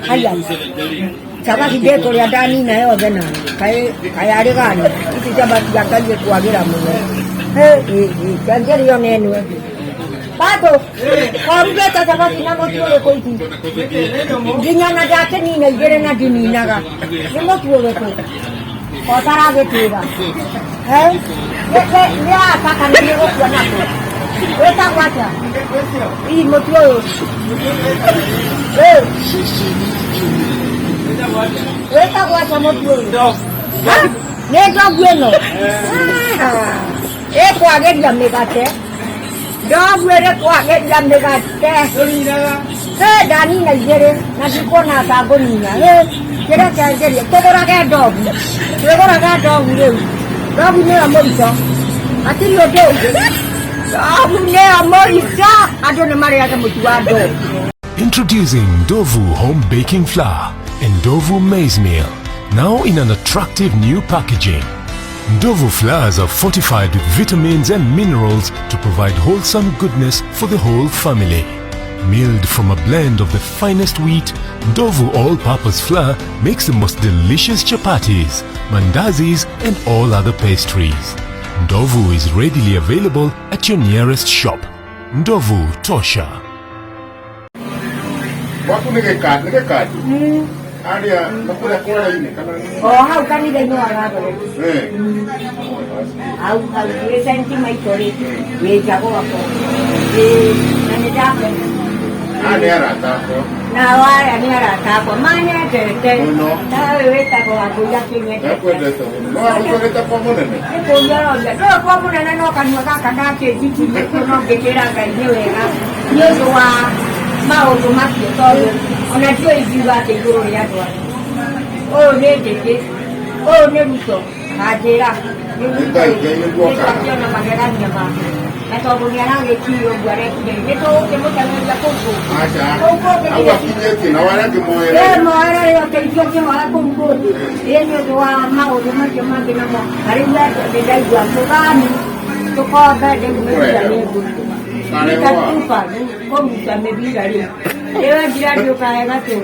Haya, cabaci ndĩkũrĩa ndanina yothe na kaĩ kaĩ arĩ gani ici cabaci cia Ngai ĩkwagĩra mũno. Cenjerio na ĩno ĩngĩ. Batũ, warugĩte cabaci na mũtu ũrĩkũ ici? Nginya na ndakĩnina igĩrĩ na ndininaga. Nĩ mũtu ũrĩkũ? Otaragĩtwĩra. Nĩ ata kana nĩ gũkua nako? Wĩtagwo atĩa? Hihi mũtu ũyũ? Wĩtagwo atĩa mũtu ũyũ? Nĩ ndogu ĩno. Ĩkwagĩria mĩgate. Ndogu ĩrĩ kwagĩria mĩgate. Ndanina igĩrĩ na ndikuona ta ngũnina. Kĩreke ngerie. Tũgũrage ndogu. Twĩgũraga ndogu rĩu. Ndogu nĩyo mũico. Hatirĩ ũndũ ũngĩ. Ndogu nĩyo mũico. Andũ nĩ marĩage mũtu wa ndogu. Introducing Ndovu Home Baking Flour and Ndovu Maize Meal, now in an attractive new packaging. Ndovu flours are fortified with vitamins and minerals to provide wholesome goodness for the whole family. Milled from a blend of the finest wheat, Ndovu all-purpose flour makes the most delicious chapatis, mandazis and all other pastries. Ndovu is readily available at your nearest shop. Ndovu Tosha. Gwaku nĩ gĩka nĩ gĩkanjũ harĩa na kũrĩa kwara-inĩ kana O hau kanitha-inĩ wa Gathoreki. Hau hau gwĩ Saint Michael rĩ, wĩ nja gwakwa. Ĩĩ, na nĩ ndakena. Aya nĩ arata akwa. Nao aya nĩ arata akwa manyendete. Mũno. Tawe wĩtagwo Wangũi akĩnyendete. Ndakwendete mũno. No agũtwarĩte kwa mũnene. Nĩ kũũria ũroria. Ndũĩ kwa mũnene no kanua gaka ndakĩnjikirie kuo no ngĩkĩra Ngai nĩ wega nĩ ũndũ wa maũndũ macio tondũ ona ndiũĩ ingiuga atĩ igũrũ rĩa andũ aya. Ũyũ nĩ Njĩkĩ, ũyũ nĩ Ruto, anjĩra nĩ Ruto Ngai, Ngai nĩguo nĩ twakĩona magegania make na tondũ nĩ aragĩkirie ũguo arekire nĩ tũgũkĩmũteng'eria kũu kũngĩ. Aca. Kũu kũngĩ Hau nĩ akinyĩtie nao arĩa angĩ moere. Ĩ moerere ũteithio ũngĩhoya kũu kũngĩ ĩ nĩ ũndũ wa maũndũ macio mangĩ namo na rĩu nĩ ndaigua tũthani tũkombe rĩu mĩbira nĩ ngũrũ nitakufa kũruta mĩbira rĩu ĩyo njira ndũkae gatũ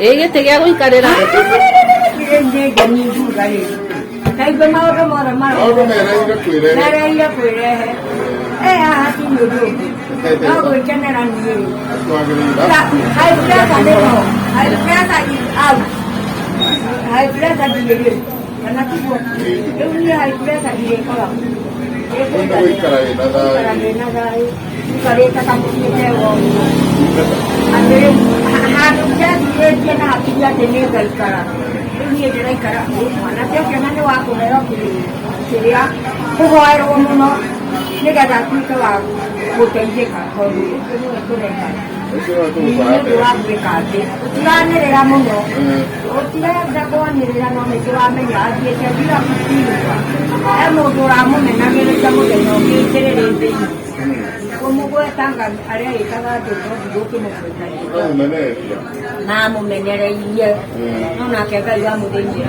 Ĩ gĩtĩ gĩa gũikarĩra. Rĩu nĩ ngeni nguga rĩu kaigua maũndũ mothe Maũndũ mereire kwĩrehe. mereire kwĩrehe ĩ haha ti ũndũ ũngĩ no gwĩkenera niĩ. Twagĩrĩire. High pressure nĩho. High pressure is out. High pressure ndirĩ rĩu. Kana tiguo? Rĩu niĩ high pressure ndirĩkoragwo. Rĩu nĩ gũikara wĩna thayũ. Gũikara wĩna thayũ. Njikarĩte kamũciĩ kega ũguo. Atĩ rĩu handũ ndecirĩtie na hakiri atĩ nĩ ngaikara. Rĩu niĩ ndĩraikara mwanake ũcio na nĩ wa kũheo kĩrĩa kũhoerwo mũno nĩgetha atuĩke wa gũteithĩka tondũ ũcio nĩwe tũreka. Ũcio nĩwe Nĩ tũgũtwara ũndũ wa gwĩka atĩ tũtiranĩrĩra mũno. Ũtirenda kwanĩrĩra no nĩ tũramenya athiĩte bila kutinga. He mũndũ ũramũmenagĩrĩria mũthenya ũngĩ kĩrĩrĩmbĩ-inĩ. Kũmũgwetanga arĩa ĩkaga andũ no ndigũkĩmũgweta. Ũkamũmenereria. Namũmenereirie. No nake Ngai wa mũthĩinĩ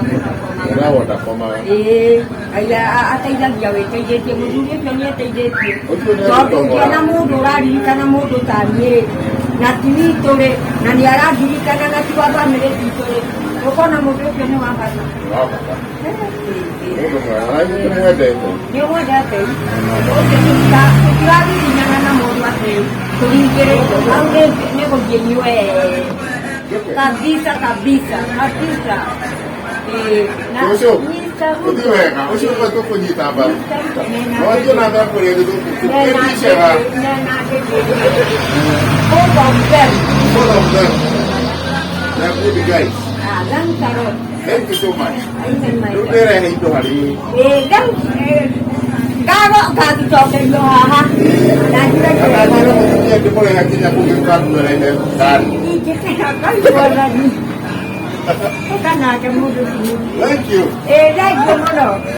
Ĩragwo ndakomaga. Ĩĩ, Ngai ateithagia wĩteithĩtie mũthuri ũcio nĩ eteithĩtie. Ũcio nĩ Tondũ agĩtomora. ũngĩona mũndũ ũraririkana mũndũ ta niĩ rĩ, na ti witũ rĩ, na nĩ arandirikana na ti wa bamĩrĩ citũ rĩ, ũkona mũndũ ũcio nĩ wa bata. Wa bata. Mũndũ mwega. Na ithuĩ tũmwendete. Nĩ ũmwendete? Ũcio tũtiragiginyana na mũndũ atĩ tũringĩrĩrio. Hau nĩ gũthiĩ nywee. Kabisa kabisa kabisa. Ĩĩ, na Ũcio Mr. Ruto. ũthiĩ wega. Ũcio ũguo tũkũnyita mbaru. Mr. Ruto mena No athiĩ na mbere kũrĩa gĩthũngũ. Icega. Both of them. Both of them. They are good guys. Ah, thanks a lot. Thank you so much. Even my Rĩu ndĩrehe indo harĩ Ĩĩ, rĩu, ngago ngagĩcokerio haha. Na njĩra Kana njĩre mũtumia ndĩmũrehe nginya kũngĩkanuerehe thani. Ingĩkena Ngai mwathani. Ũka nake mũndũ ti mũndũ. Thank you. Ĩĩ, thank you mũno.